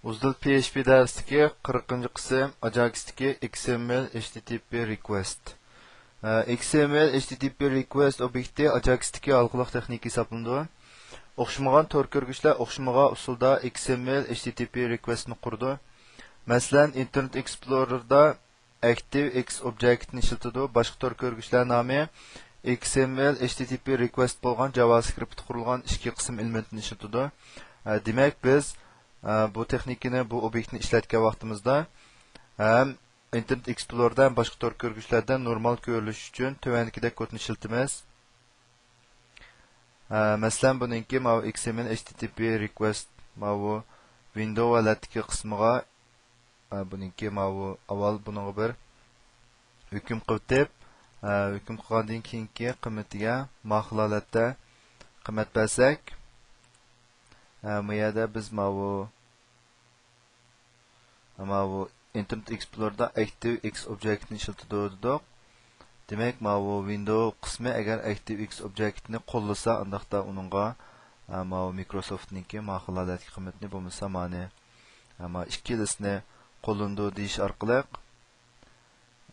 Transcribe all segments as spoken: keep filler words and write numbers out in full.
ئۇزدىل پي ئېچ پى دەرسلىكى قىرىقىنچى قىسىم، ئاجاكستىكى ئېكس ئېم ئېل ئېچ تى تى پى رىكۋېست. ئە، ئېكس ئېم ئېل ئېچ تى تى پى رىكۋېست ئوبيېكتى ئاجاكستىكى ھالقىلىق تېخنىكا ھېسابلىنىدۇ. ئوخشىمىغان تور كۆرگۈچلەر ئوخشىمىغان ئۇسۇلدا ئېكس ئېم ئېل ئېچ تى تى پى رىكۋېستنى قۇرىدۇ. مەسىلەن، ئىنتېرنېت ئېكسپلورېردا ئاكتىۋ ئېكس ئوبيېكتنى ئىشلىتىدۇ. باشقا تور كۆرگۈچلەر نامى ئېكس ئېم ئېل ئېچ تى تى پى رىكۋېست بولغان جاۋاسكرىپت قۇرۇلغان ئىككى قىسىم ئېلېمېنتنى ئىشلىتىدۇ. ئە، دېمەك، بىز، ئە، بۇ تېخنىكىنى، بۇ ئوبيېكتنى ئىشلەتكەن ۋاقتىمىزدا ھەم ئىنتېرنېت ئېكسپلورېردا ھەم باشقا تور كۆرگۈچلەردە نورمال كۆرۈلۈشى ئۈچۈن تۆۋەندىكىدەك كودنى ئىشلىتىمىز. ئە، مەسىلەن، بۇنىڭكى ماۋۇ ئېكس ئېم ئېل ئېچ تى تى پى رىكۋېست ماۋۇ ۋىندوۋ ھالەتتىكى قىسمىغا، ئە، بۇنىڭكى ماۋۇ ئاۋۋال بۇنىڭغا بىر ھۆكۈم قىلىۋېتىپ، ئە، ھۆكۈم قىلغاندىن كېيىنكى قىممىتىگە ماخىل ھالەتتە قىممەت بەرسەك، ئە، بۇ يەردە بىز ماۋۇ ماۋۇ ئىنتېرنېت ئېكسپلورېردا ئاكتىۋ ئېكس ئوبيېكتنى ئىشلىتىدۇ دېدۇق. دېمەك، ماۋۇ ۋىندوۋ قىسمى ئەگەر ئاكتىۋ ئېكس ئوبيېكتنى قوللىسا، ئانداقتا ئۇنىڭغا، ئە، ماۋۇ مىكروسوفتنىڭكى ماخىل ھالەتتىكى قىممىتىنى بولمىسا مانى، ئە، ما ئىككىلىسىنى قوللىنىدۇ دېيىش ئارقىلىق،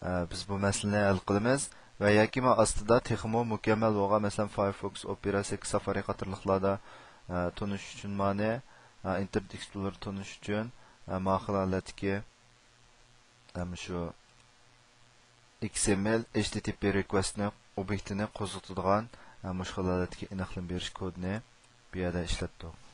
ئە، بىز بۇ مەسىلىنى ھەل قىلىمىز. ۋە ياكى ما ئاستىدا تېخىمۇ مۇكەممەل بولغان، مەسىلەن، فايرفوكس، ئوپېرا سەككىز، سافارى قاتارلىقلاردا، ئە، تونۇش ئۈچۈن مانى، ئە، ئىنتېرنېت ئېكسپلورېر تونۇش ئۈچۈن، ئە، ماخىل ھالەتتىكى، ئە، مۇشۇ ئېكس ئېم ئېل ئېچ تى تى پى رىكۋېستنى ئوبيېكتىنى قوزغىتىدىغان، ئە، مۇشۇ خىل ھالەتتىكى ئېنىقلىما بېرىش كودىنى بۇ يەردە ئىشلەتتۇق.